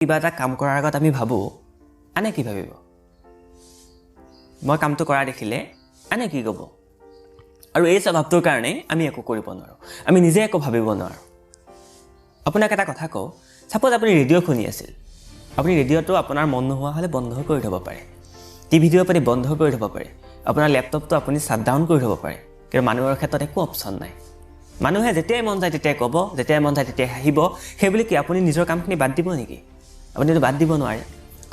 কিবা এটা কাম কৰাৰ আগত আমি ভাবোঁ, আনে কি ভাবিব, মই কামটো কৰা দেখিলে আনে কি ক'ব। আৰু এই স্বভাৱটোৰ কাৰণেই আমি একো কৰিব নোৱাৰোঁ, আমি নিজে একো ভাবিব নোৱাৰোঁ। আপোনাক এটা কথা কওঁ, ছাপ'জ আপুনি ৰেডিঅ' শুনি আছিল, আপুনি ৰেডিঅ'টো আপোনাৰ মন নোহোৱা হ'লে বন্ধ কৰি থ'ব পাৰে, টিভিটো আপুনি বন্ধ কৰি থ'ব পাৰে, আপোনাৰ লেপটপটো আপুনি শ্বাট ডাউন কৰি থ'ব পাৰে, কিন্তু মানুহৰ ক্ষেত্ৰত একো অপশ্যন নাই। মানুহে যেতিয়াই মন যায় তেতিয়াই ক'ব, যেতিয়াই মন যায় তেতিয়াই হাঁহিব। সেইবুলি কি আপুনি নিজৰ কামখিনি বাদ দিব নেকি? আপুনিতো বাদ দিব নোৱাৰে।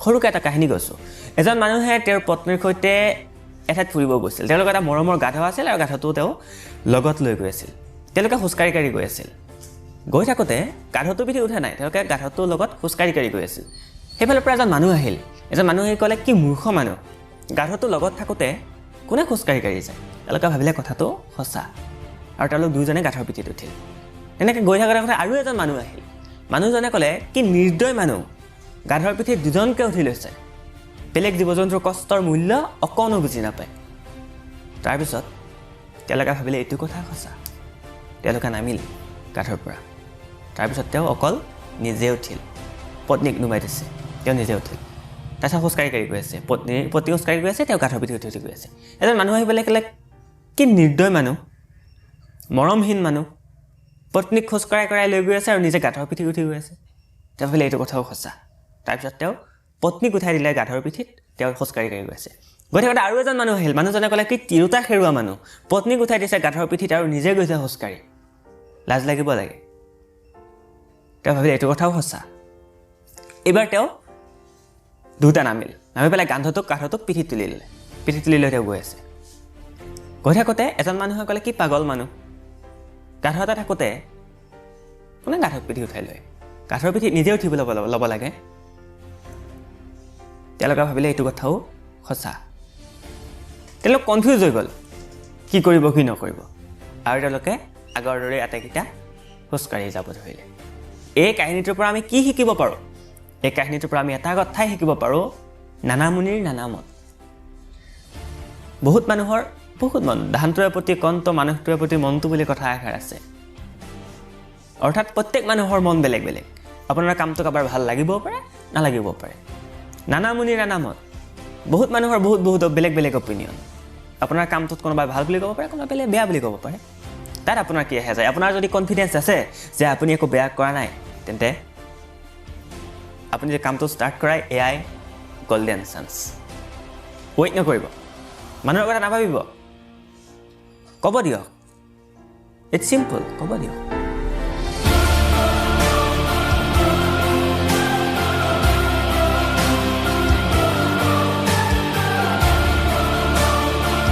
সৰুকৈ এটা কাহিনী কৈছোঁ। এজন মানুহে তেওঁৰ পত্নীৰ সৈতে এঠাইত ফুৰিব গৈছিল। তেওঁলোকৰ এটা মৰমৰ গাধ আছিল আৰু গাধটো তেওঁ লগত লৈ গৈ আছিল। তেওঁলোকে খোজকাঢ়ি কাঢ়ি গৈ আছিল। গৈ থাকোঁতে গাধটো পিঠি উঠা নাই, তেওঁলোকে গাধটোৰ লগত খোজকাঢ়ি কাঢ়ি গৈ আছিল। সেইফালৰ পৰা এজন মানুহ আহিল। এজন মানুহ আহি ক'লে, কি মূৰ্খ মানুহ, গাধটো লগত থাকোঁতে কোনে খোজকাঢ়ি কাঢ়ি যায়? তেওঁলোকে ভাবিলে কথাটো সঁচা আৰু তেওঁলোক দুয়োজনে গাধৰ পিঠিত উঠিল। তেনেকৈ গৈ থাকোঁতে থাকোঁতে আৰু এজন মানুহ আহিল। মানুহজনে ক'লে, কি নিৰ্দয় মানুহ, গাধৰ পিঠিত দুজনকৈ উঠি লৈছে, বেলেগ জীৱ জন্তুৰ কষ্টৰ মূল্য অকণো বুজি নাপায়। তাৰপিছত তেওঁলোকে ভাবিলে এইটো কথা সঁচা। তেওঁলোকে নামিল গাধৰ পৰা। তাৰপিছত তেওঁ অকল নিজে উঠিল, পত্নীক নমাই দিছে, তেওঁ নিজে উঠিল। তাৰপিছত খোজকাঢ়ি কাঢ়ি গৈ আছে, পত্নী খোজকাঢ়ি গৈ আছে, তেওঁ গাধৰ পিঠি উঠি উঠি গৈ আছে। এজন মানুহ আহি পেলাই ক'লে, কি নিৰ্দয় মানুহ, মৰমহীন মানুহ, পত্নীক খোজকঢ়াই কঢ়াই লৈ গৈ আছে আৰু নিজে গাধৰ পিঠি উঠি গৈ আছে। তেওঁ ভাবিলে এইটো কথাও সঁচা। তাৰপিছত তেওঁ পত্নীক উঠাই দিলে গাধৰ পিঠিত, তেওঁ খোজকাঢ়ি কাঢ়ি গৈ আছে। গৈ থাকোঁতে আৰু এজন মানুহ আহিল। মানুহজনে ক'লে, কি তিৰোতা খেৰুৱা মানুহ, পত্নীক উঠাই দিছে গাধৰ পিঠিত আৰু নিজে গৈছে খোজকাঢ়ি, লাজ লাগিব লাগে। তেওঁ ভাবিলে এইটো কথাও সঁচা। এইবাৰ তেওঁ দুটা নামিল, নামি পেলাই গাধটোক পিঠিত তুলি ল'লে। পিঠিত তুলি লৈ তেওঁ গৈ আছে। গৈ থাকোঁতে এজন মানুহে ক'লে, কি পাগল মানুহ, গাধ এটা থাকোঁতে কোনে গাধক পিঠি উঠাই লয়, গাধৰ পিঠিত নিজে উঠিব ল'ব লাগে। তেওঁলোকে ভাবিলে এইটো কথাও সঁচা। তেওঁলোক কনফিউজ হৈ গ'ল, কি কৰিব কি নকৰিব। আৰু তেওঁলোকে আগৰ দৰে আটাইকেইটা খোজকাঢ়ি যাব ধৰিলে। এই কাহিনীটোৰ পৰা আমি কি শিকিব পাৰোঁ? এই কাহিনীটোৰ পৰা আমি এটা কথাই শিকিব পাৰোঁ, নানা মুনিৰ নানা মত। বহুত মানুহৰ বহুত মন, ধানটোৰে প্ৰতি কণটো, মানুহটোৰে প্ৰতি মনটো বুলি কথা এষাৰ আছে। অৰ্থাৎ প্ৰত্যেক মানুহৰ মন বেলেগ বেলেগ। আপোনাৰ কামটো কাৰোবাৰ ভাল লাগিবও পাৰে, নালাগিবও পাৰে। নানা মুনিৰ নানা মত, বহুত মানুহৰ বহুত বহুত বেলেগ বেলেগ অপিনিয়ন। আপোনাৰ কামটোত কোনোবাই ভাল বুলি ক'ব পাৰে, কোনোবাই বেলেগ বেয়া বুলি ক'ব পাৰে। তাত আপোনাৰ কি আহে যায়? আপোনাৰ যদি কনফিডেঞ্চ আছে যে আপুনি একো বেয়া কৰা নাই, তেন্তে আপুনি যে কামটো ষ্টাৰ্ট কৰাই এয়াই গল্ডেন চান্স। ৱেইট নকৰিব, মানুহৰ কথা নাভাবিব, ক'ব দিয়ক। It's simple, ক'ব দিয়ক।